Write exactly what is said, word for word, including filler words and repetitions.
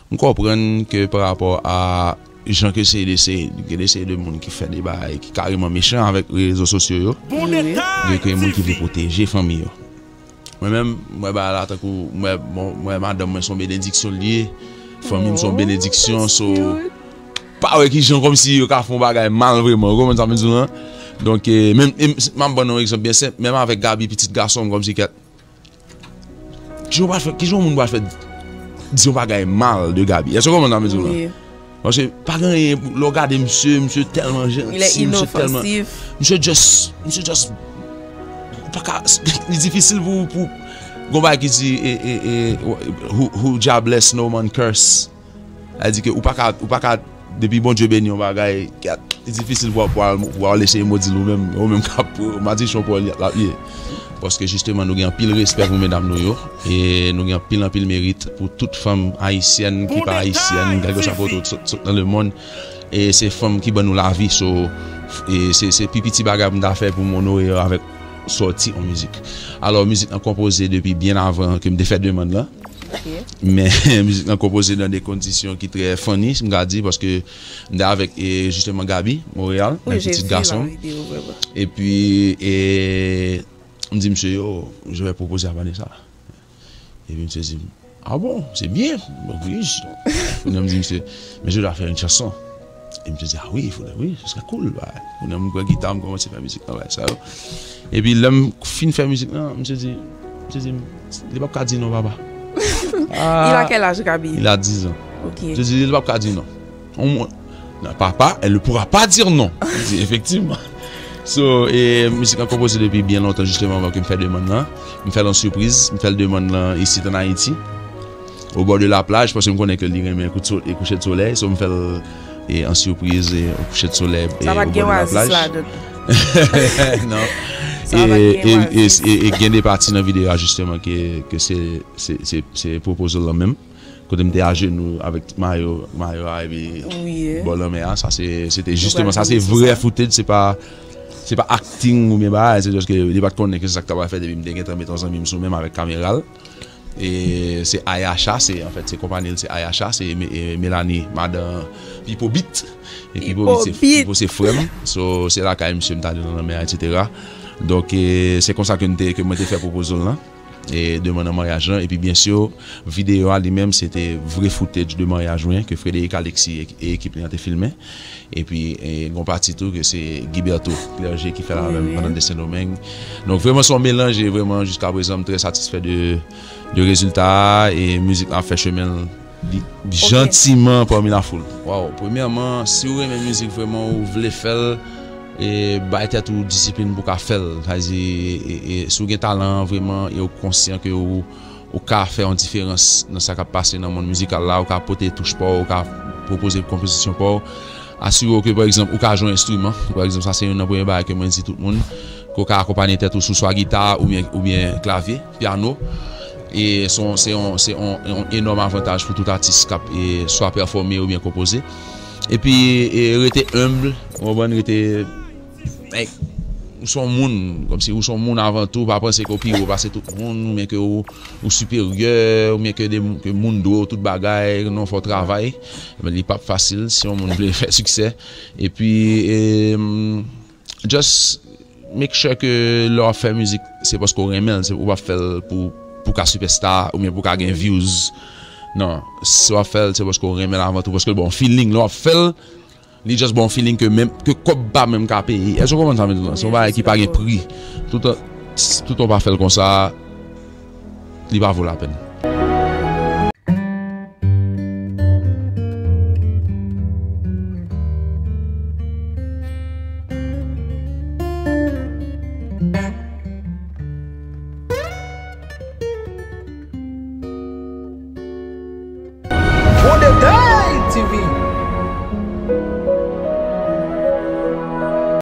M konprann ke pa rapò a jan ke se de se gen de seri de moun ki fè de bagay ki kareman mechan avèk rezo sosyo yo, gen ke moun ki vle pwoteje fanmi yo. Mwen menm, mwen bagay la tankou mwen bon, mwen madanm mwen se yon benediksyon li ye, fanmi m se yon benediksyon, so pa wè ki jan kòmsi yo ka fè yon bagay mal vreman, ou konprann sa m di w lan? Donk, e, menm, e, m ap ban nou yon egzanp byen senp, menm avèk Gaby, pitit gason m, kòmsi kèt, kijan w pral fè, kijan yon moun pral fè di yon bagay mal de Gaby? Èske w konprann sa m vle di w lan? Paske pa gen anyen, lè w gade misye, misye tèlman janti, misye tèlman, misye just, misye just, ou pa ka, li difisil pou, pou, gon bagay ki di, e, e, e, who, who jobless no man curse. Sa vle di ke ou pa ka, ou pa ka, depi Bondye beni yon bagay, li difisil pou w, pou w al, pou w al eseye modi l ou menm, ou menm k ap, madichon pou w l ap ye. Paske jisteman nou gen anpil respè pou medam nou yo, e nou gen anpil, anpil merit pou tout fanm ayisyèn ki pa ayisyèn, kèlkeswa kote w sot, sot nan lemonn, e se fanm ki ban nou lavi, so, e se, se pi piti bagay pou m ta fè pou m onore yo avèk sòti yon mizik. Alò, mizik lan konpoze depi byen avan ke m te fè demann lan. Men mizik lan konpoze nan de kondisyon ki trè funny, si m ka di, paske m te avèk, e, jisteman Gaby Montréal, yon pitit gason. Epi, e, m di misye, yo, je vais proposer à Vanessa. Epi misye di m, ah bon, c'est bien. Mwen di, wi. Kounye a m di misye, mais je dois faire une chanson. E misye di, ah oui, il faudrait, oui, ce serait cool. Kounye a m pran gita, m kòmanse fè mizik lan, bagay sa yo. Epi lè m fin fè mizik lan, misye di, misye di m, li p ap ka di non, papa. Il a quel âge, Gaby? Il a dix ans. Ok. Misye di, li p ap ka di non. On mwen, non, papa, elle ne pourra pas dire non. M di, efektivman. So, e, mizik lan konpoze depi byen lontan, jisteman, avan ke m fè demann lan. M fè l an sipriz, m fè l demann lan isit an Ayiti, au bord de la plage, paske m konnen ke li renmen kout so-, e kouche de solèy, so m fè l, e, an sipriz, e, kouche de solèy, e, au bord de la plage. Sa pa t gen oasis ladan l? Non. E, e, e, e, e gen de pati nan videyo a, jisteman, ke, ke se, se, se, se proposal lan menm. Kote m te ajenou avèk mayo, mayo a, epi bò lanmè a, sa se, se te jisteman, sa se vrè footage, se pa, se pa acting oubyen bagay, se just ke li pa t konnen ke se sa k ta pral fèt, epi m te gentan met yon zanmi m sou men m avèk kamera l. E se Ayasha, se, anfèt, se konpayi l, se Ayasha, se Me-, e Melanie, madan Pipo Beat. E Pipo Beat, se, Pipo se frè m. So, se lakay misye m t ale nan lanmè a, et cetera. Donk, e, se konsa ke m te, ke mwen te fè proposal lan. E demann an maryaj lan. Epi, byen si, videyo a li menm, se te vre footage de maryaj mwen, ke Frédéric Alexis e, e ekip li an te filmen. Epi, e, gon pati tou ke se Guiberto Clergé ki fè l avè m pandan de Sendomeng. Donk, vrèman, se yon melanj, e vrèman, jiska prezan, m trè satisfè de, de rezilta a, e mizik la ap fè chemen l li, jantiman pami lafoul. Waw, premyèman, si w renmen mizik vrèman, ou vle fè l, e bay tèt ou disiplin pou w ka fè l. Sa vle di, e, e, si w gen talan an vrèman, e w konsyan ke w ou ka fè yon diferans nan sa k ap pase nan mond mizikal la, ou ka pote touch pa w, ou ka pwopoze konpozisyon pa w. Asire w ke, pa egzanp, ou ka jwe yon enstriman. Pa egzanp, sa se youn nan premye bagay ke mwen di tout moun, ke w ka akonpaye tèt ou sou swa gita oubyen, oubyen klavye, pyano. E se yon, se yon, se yon, yon enòm avantaj pou tout atis k ap, e, swa pèfòme oubyen konpoze. Epi, e, rete humble, ou konprann, rete Like, ou se yon moun, kòmsi ou se yon moun avan tou, pa panse ke w pi wo pase tout moun, oubyen ke w, ou siperyè, oubyen ke de, ke moun dwe w tout bagay, non, fò w travay. Men li p ap fasil si yon moun vle fè siksè. Epi, e, just make sure ke lè w ap fè mizik, se paske w renmen l, se, ou p ap fè l pou, pou w ka sipèsta, oubyen pou w ka gen views. Non, si w ap fè l, se paske w renmen l avan tou, paske l ba w feeling, lè w ap fè l, li just ba w feeling ke menm, ke kòb pa menm ka peye. Èske w konprann sa m vle di w lan? Se yon bagay ki pa gen pri. Toutan, toutan w pa fè l konsa, li pa vo lapèn.